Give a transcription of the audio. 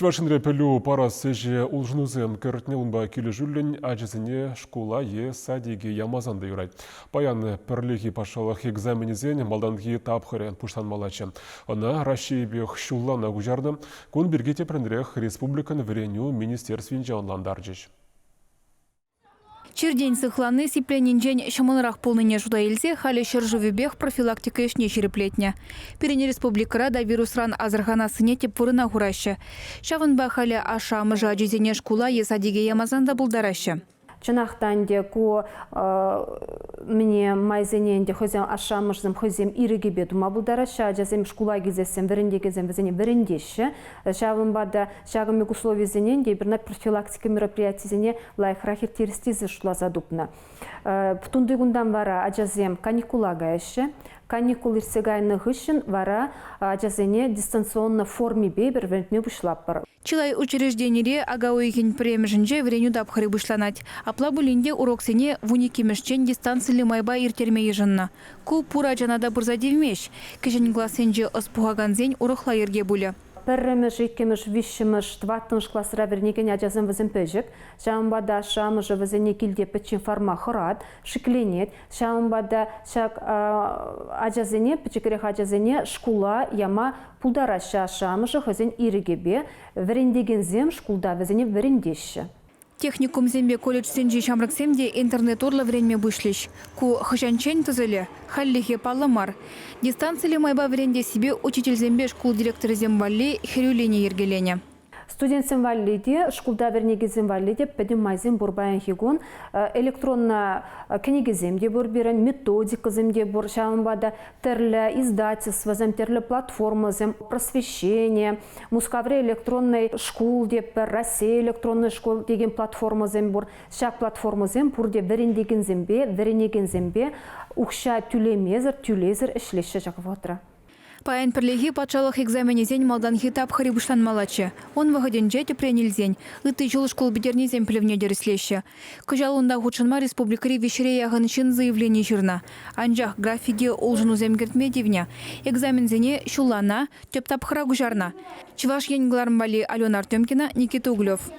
Чӑваш Енре пӗлӳ парас ӗҫе улшӑнусем кӗртнӗ. Унпа килӗшӳллӗн ачасене шкула е садике ямасан та юрать. Паян пӗрлехи патшалӑх экзаменӗсен малтанхи тапхӑрӗ пуҫланмаллаччӗ. Ӑна Раҫҫейӗпех ҫуллана куҫарнӑ. Кун пирки тӗплӗнрех республикӑн Вӗренӳ министерствинче ӑнлантарчӗҫ. Чиртен сыхланни сипленнинчен ҫӑмӑлрах пулнине шута илсе халӗ ҫӗршывӗпех профилактика ӗҫне ҫирӗплетнӗ. Пирӗн республикӑра та вирусран асӑрханассине тӗп вырӑна хураҫҫӗ. Ҫавӑнпа халӗ ашшӗ-амӑшӗ ачисене шкула е садике ямасан та пултараҫҫӗ. Чӑнах та ӗнтӗ ку мӗне майсене ӗнтӗ хӑйсем ашшӗ-амӑшӗсем хӑйсем ирӗкӗпе тума пултараҫҫӗ. Ачасем шкула килсессӗн вӗрентекенсем вӗсене вӗрентеҫҫӗ. Ҫавӑнпа та ҫакӑн пек условисене ӗнтӗ эпир профилактика мероприятисене лайӑхрах ирттерес тесе шутласа тупнӑ. Тунти кунтан вара ачасем каникула каяҫҫӗ. Каникул иртсе кайнӑ хыҫҫӑн вара ачасене дистанционно формипе эпир вӗрентме пуҫлатпӑр. Чылай учрежденире ака уйӑхӗн пӗрремӗшӗнче вӗренӳ тапхӑрӗ пуҫланать. Апла пулин те уроксене вуниккӗмӗшчен дистанциллӗ майпа ирттерме йышӑннӑ. Ку пур ачана та пырса тивмест. Кӗҫӗн классенче ӑс пухакансен урӑхла йӗрке пулӗ. Пӗрремӗш, иккӗмӗш, виҫҫӗмӗш, тӑваттӑмӗш класра вӗренекен ачасем вӗсем пӗчӗк. Ҫавӑнпа та ашшӗ-амӑшӗ вӗсене килте пӗччен фарма хӑрат, шикленет. Ҫавӑнпа та ҫак ачасене, пӗчӗкрех ачасене шкула яма пултараҫҫӗ ашшӗ-амӑшӗ хӑйсен ирӗкӗпе. Вӗрентекенсем шкулта вӗсене вӗрентеҫҫӗ. Техникумсемпе колледжсенчи ҫамрӑксем те интернет урлӑ вӗренме пуҫлӗҫ. Ку хӑҫанччен тӑсӑлӗ, хальлӗхе паллӑ мар. Дистанциллӗ майпа вӗрентессипе учительсемпе шкул директорӗсем валли хӗрӳ лини йӗркеленӗ. Студентсем валли те, шкулта вӗренекенсем валли те пӗтӗм майсем пур паянхи кун. Электронлӑ кӗнекесем те пур пирӗн, методикӑсем те пур. Ҫавӑнпа та тӗрлӗ издательствӑсем, тӗрлӗ платформӑсем, просвещение, Мускаври электронный шкул тетпӗр, Россия электронный школ текен платформӑсем пур. Ҫак платформӑсем пурте вӗрентекенсемпе, вӗренекенсемпе укҫа тӳлемесӗр, тӳлесӗр ӗҫлеҫҫӗ ҫак вӑхӑтра. Паян пӗрлехи патшалӑх экзаменӗсен малтанхи тапхӑрӗ пуҫланмаллаччӗ. Ун вӑхӑтӗнче, тӗпрен илсен, ытти ҫул шкул пӗтернисен пӗлӗвне тӗрӗслеҫҫӗ. Кӑҫал унта хутшӑнма республикӑри виҫҫӗре яхӑн ҫын заявлени ҫырнӑ. Анчах графике улшӑнусем кӗртме тивнӗ. Экзаменсене ҫуллана, тӗп тапхӑра куҫарнӑ. Чӑваш Ен кӑларӑм валли Алена Артемкина, Никита Углев.